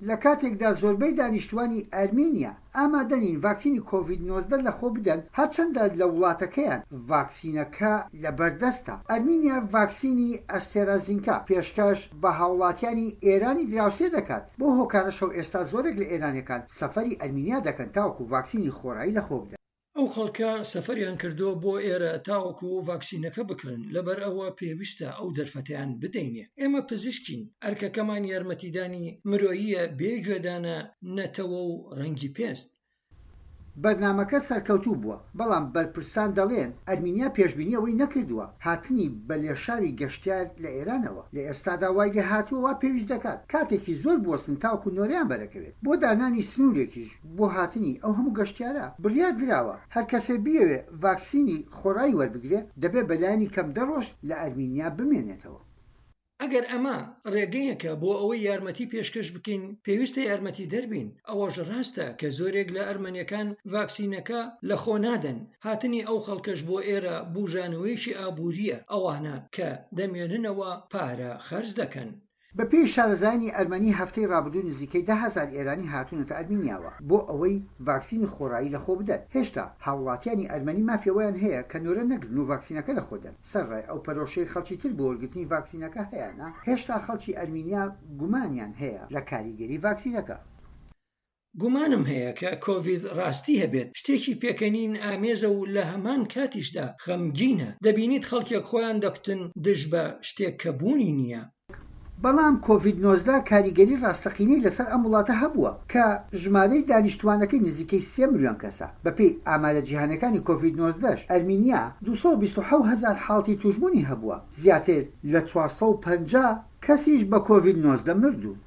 لە کاتێکدا زۆربەی دانیشتوانی ئەرمینیا ئامادە نین ڤاکسینی کۆڤید 19 لەخۆ بدەن، هەرچەندە لە وڵاتەکەیان ڤاکسینەکە لەبەردەستە، ئەرمینیا ڤاکسینی ئەستێرازینکا پێشکەش بە هاوڵاتیانی ئێرانی دراوسێ دەکات، بەو هۆکارەشەو ئێستا زۆرێک لە ئێرانیەکان سەفەری ئەرمینیا دەکەن تاوەکو ڤاکسینی خۆرایی لەخۆ بدەن. ئەو خەڵکە سەفەریان کردووە بۆ ئێرە تاوەکو ڤاکسینەکە بکڕن، لەبەرئەوە پێویستە ئەو دەرفەتەیان بدەینێ. ئێمە پزیشکین، ئەرکەکەمان یارمەتیدانی مرۆییە بێ گوێدانە نەتەوە و ڕەنگی پێست. بەرنامەکە سەرکەوتوو بووە، بەڵام بەرپرسان دەڵێن ئەرمینیا پێشبینی ئەوەی نەکردووە هاتنی بە لێشاوی گەشتیار لە ئێرانەوە لە ئێستادا وای لێهاتووە وا پێویست دەکات کاتێکی زۆر بوەستن تاوەکو نۆرەیان بەرەکەوێت بۆ دانانی سنوورێکیش بۆ هاتنی ئەو هەموو گەشتیارە بڕیار دراوە هەر کەسێ بیەوێ ڤاکسینی خۆڕایی وەربگرێ دەبێ بەلایەنی کەم دە ڕۆژ لە ئەرمینیا بمێنێتەوە. ئەگەر ئەمە ڕێگەیەکە بۆ ئەوەی یارمەتی پێشکەش بکەین، پێویستە یارمەتیدەر بین. ئەوەش ڕاستە کە زۆرێک لە ئەرمەنییەکان ڤاکسینەکە لەخۆ نادەن. هاتنی ئەو خەڵکەش بۆ ئێرە بوژانەوەیەکی ئابوورییە، ئەوانە کە دەمێننەوە پارە خەرج دەکەن. بەپێی شارەزایانی ئەرمەنی هەفتەی ڕابردوو نزیکەی 10,000 ئێرانی هاتوونەتە ئەرمینیاوە بۆ ئەوەی ڤاکسینی خۆڕایی لەخۆ بدەن. هێشتا هاوڵاتیانی ئەرمەنی مافی ئەوەیان هەیە کە نۆرە نەگرن و ڤاکسینەکە لەخۆ دەن. سەرەڕای ئەو پەرۆشەی خەڵکی تر بۆ وەرگرتنی ڤاکسینەکە هەیانە، هێشتا خەڵکی ئەرمینیا گومانیان هەیە لە کاریگەری ڤاکسینەکە. گومانم هەیە کە کۆڤید ڕاستی هەبێت، شتێکی پێکەنین ئامێزە و لە هەمان کاتیشدا خەمگینە، دەبینیت خەڵکێک خۆیان دەکوتن دژ بە شتێک کە بوونی نییە. بەڵام کۆڤید 19 کاریگەری ڕاستەقینەی لەسەر ئەم وڵاتە هەبووە کە ژمارەی دانیشتووانەکەی نزیکەی سێ ملیۆن کەسە، بەپێی ئامارە جیهانیەکانی کۆڤید 19 ش ئەرمینیا 227 هەزار حاڵتی تووشبوونی هەبووە، زیاتر لە 450 کەسیش بە کۆڤید 19 مردوون.